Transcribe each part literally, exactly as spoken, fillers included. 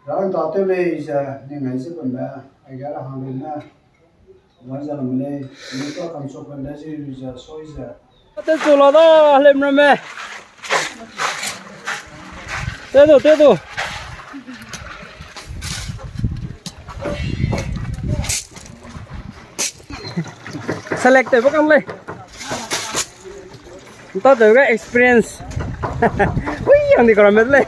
Rang ta tew lei ze, ning ngai ze bambe, aige ra hang lei ne. Wai ze lam lei, ni ta kam chok bambe ze, ze, soi ze. Te chu la da, lem ramme. Te du, te du. Select tew ba kam lei. Nta tew ga experience. Ui, ang di koram met lei.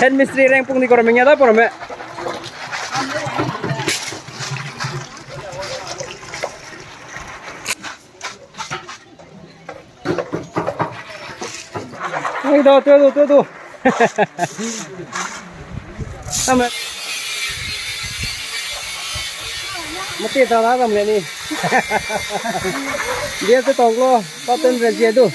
Head mistri reng pung di koram ngia da koram me. Ai da, tu du, tu du. Tame. Mati ta da gam le ni. Dia tu tong lo, pa ten re dia du.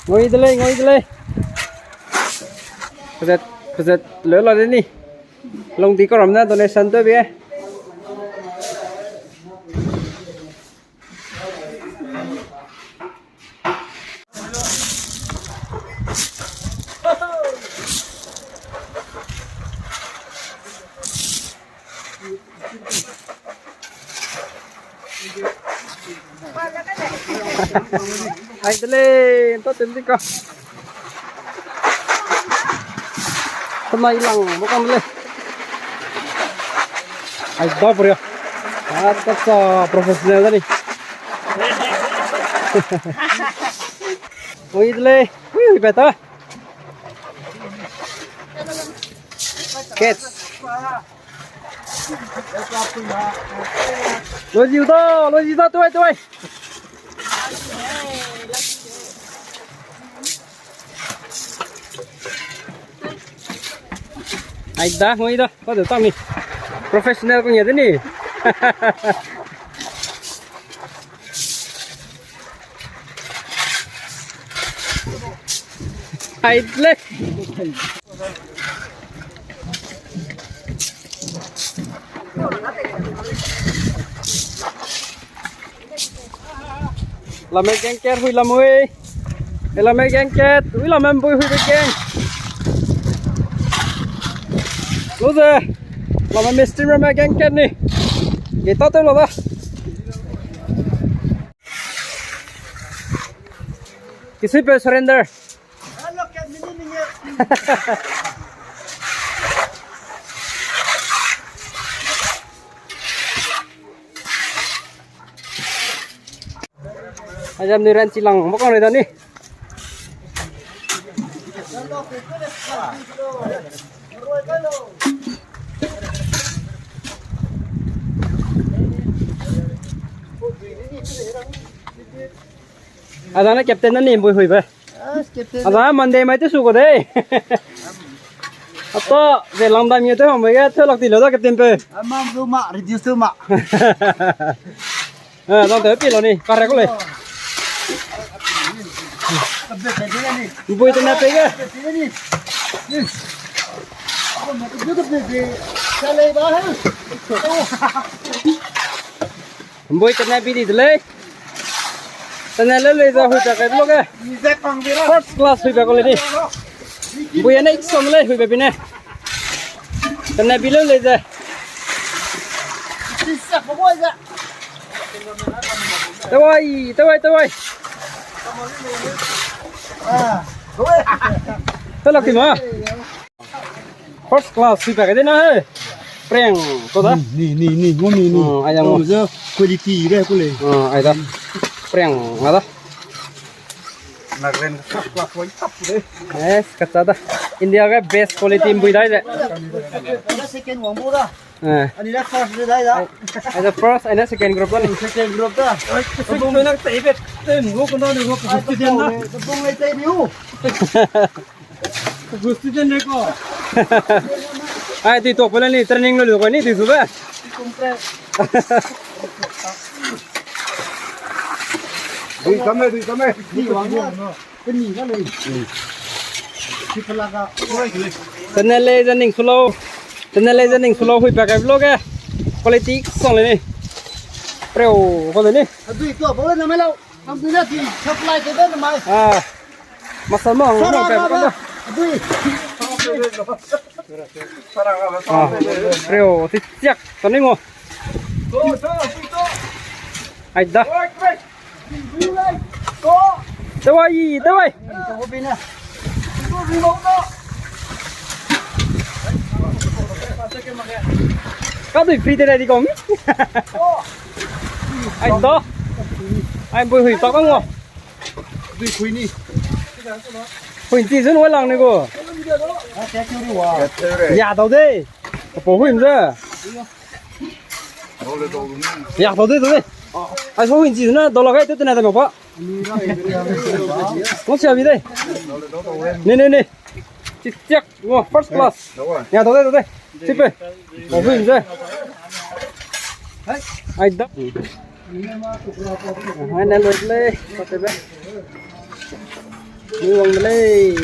Ngoi de lei, ngoi de lei. Pezet, pezet, leu la de ni. Lung di koram ne donation tew bie. Ai de lei, nta tem di ka. Temai lang, bokam le. Ai, da pria. Ah, ta sa professional da ni. Ui, le. Ui, beta. Catch. Lo jiu da, lo jiu da, tuai, tuai. Ai da, ngoi da, pa de tang ni. Professional ko ngia de ni. Ai le. Lame geng ket hui lamui. Lame geng ket hui lame mbui hui be geng. Lu ze. Lame mistri ramme geng ket ni. Ge ta tew la da. Kisi pe surrender. Ajam ni ran chilang, bokang re da ni. Adane captain na ni mbui hui be. As, captain. Ada Monday mai te su ko de. Ato, ze langdam ye te hong mai ge, te lak ti lo da captain pe. Amam du ma, reduce du ma. Eh, dang te pi lo ni, kare ko le. Bui te na pe ge. Bui te na pi di de lei. Tene le lei ze hui pe kai lo ge. First class hui pe ko le di. Bui ane ik song le hui pe bine. Tene bi le lei ze. Tewai, tewai, tewai. Tewai lak ti ma. First class, sui pa kai de na he. Preng, ko da? Ni, ni, ni, ni, ngo ni, ni. Hmm, ai da ngo. Ngo ze quality re ko le. Hmm, ai da. Preng, nga da. Nagaland first class wai tap de. Yes, kacha da. India ga best quality mbui dai de. Second wang bu da. Eh. Ani da first de dai da. Ai da first, ai da second group da ni. Second group da. Ai, second group na tai bet. Tem ngo ko na ni ngo ko student na. Bung ai tai ni u. Gu student ne ko. Ai, ti tok pela ni training lo lo ko ni ti su be. Dui kame, dui kame. Ni wang na. Keni ga lei. Ki pala ga. Tene lei ze ning sulo. Tene lei ze ning sulo hui pa kai vlog e. Quality sang lei ni. Preo ko de ni. Adui to bo le na mai lau. Ang dui na di supply ke de na mai. Ah. Masa ma, sara ma, ba, ba. Adui. Ah, preo, ti tiak, ta ni ngo. Ai da. Dawai, dawai. Ka dui free de di kong. Ai da. Ai bui hui ta kong ngo. Dui khui ni. Hui nchi zun wai lang ni gu. Ya dau de. Apo hui nze. Ya dau de, dau de. Ai so hui nchi zun na dau la gai te tena de mo pa. Mo sia bi de. Ne, ne, ne. Chi tiak, wo, first class. Ya dau de, dau de. Chi pe. Apo hui nze. Ai da. Hai na loi lei, pa te be. Ni wang de lei.